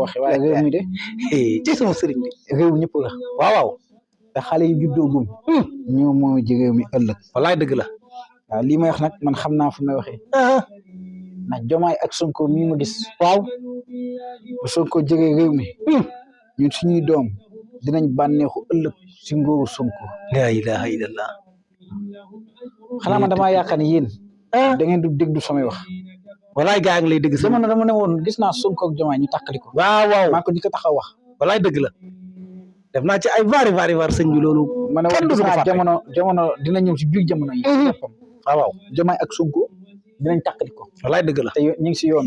waxee waaye réew mi de ci sama sëriñ bi réew ñëpp la waaw waaw te xale yi juddoogum ñoo moo ji réew mi ëllëg wallaay dëgg la waaw lii may wax nag man xam naa fu may waxee ndax Jomaay ak Sonko mii ma gis waaw bu Sonko jegee réew mi ñun suñuy doom dinañ bànneexu ëllëg si ngóoru Sonko la ilaha illallah xanaa man damaa yaakaar ne yéen da ngeen du déglu samay wax wallaay gaa ngi lay dëgg sama jamono dama ne woon gis naa Sonko ak Jomaay ñu tàqali ko waaw waaw maa ko di ko taxaw wax wallaay dëgg la def naa ci ay vari sëñ bi loolu ma ne woon gis naa jamono dina ñëw si biir jamono yi boppam waaw waaw Jomaay ak Sonko dinañ tàqali ko wallaay dëgg la te ñu ngi si yoon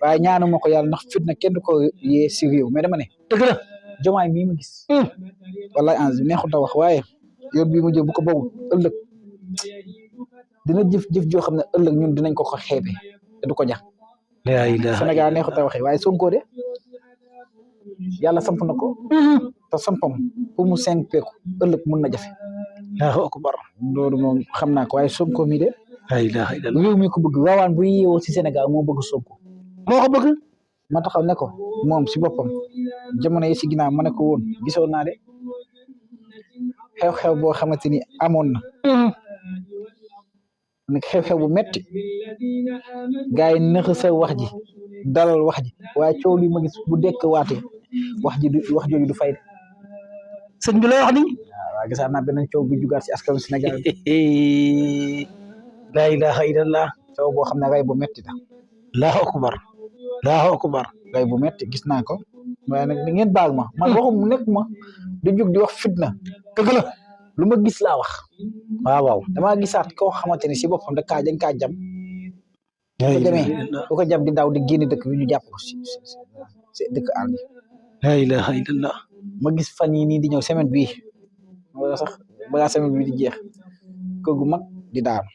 waaye ñaanu ma ko yàlla ndax fitna kenn du ko yee si réew mais dama ne dëgg la Jomaay mii ma gis wallaay ange neexut a wax waaye yoon bii mu jël bu ko bawul ëllëg dina jëf joo xam ne ëllëg ñun dinañ ko xeebe te du ko jax la ilaha Sénégal neexut a waxee waaye Sonko de yàlla samp na ko te sampam pour mu peeku ëllëg mun na jafe Allahu akbar loolu moom xam naa ko waaye Sonko mi de la ilaha illallah réew mi ko bëgg waawaan bu yeewoo si Sénégal moo bëgg Sonko moo ko bëgg ma taxaw ne ko moom si boppam jamono yi si ginnaaw ma ne ko woon gisoon naa de xew-xew boo xamante ni amoon na nag xew-xew bu metti gars yi nëxësa wax ji dalal wax ji waaye coow li ma gis bu dekk waatee wax jooju du fay de sëñ bi lay wax ni waaw gisaat naa beneen coow bu jugaat si askanu Sénégal la ilaha illallah coow boo xam ne ray bu metti la Allahu akbar Allahu akbar ray bu metti gis naa ko waaye nag ngeen baal ma man waxum nekk ma di jug di wax fitna dëgg la lu ma gis laa wax waaw waaw damaa gisaat koo xamante ni si boppam dañ kaa jam bu ko demee bu ko jam di daw di génn dëkk bi ñu jàpp ko si dëkk àll bi la ilaha illallah ma gis fan yii nii di ñëw semaine bii wala sax balaa semaine bi di jeex kër gu mag di daanu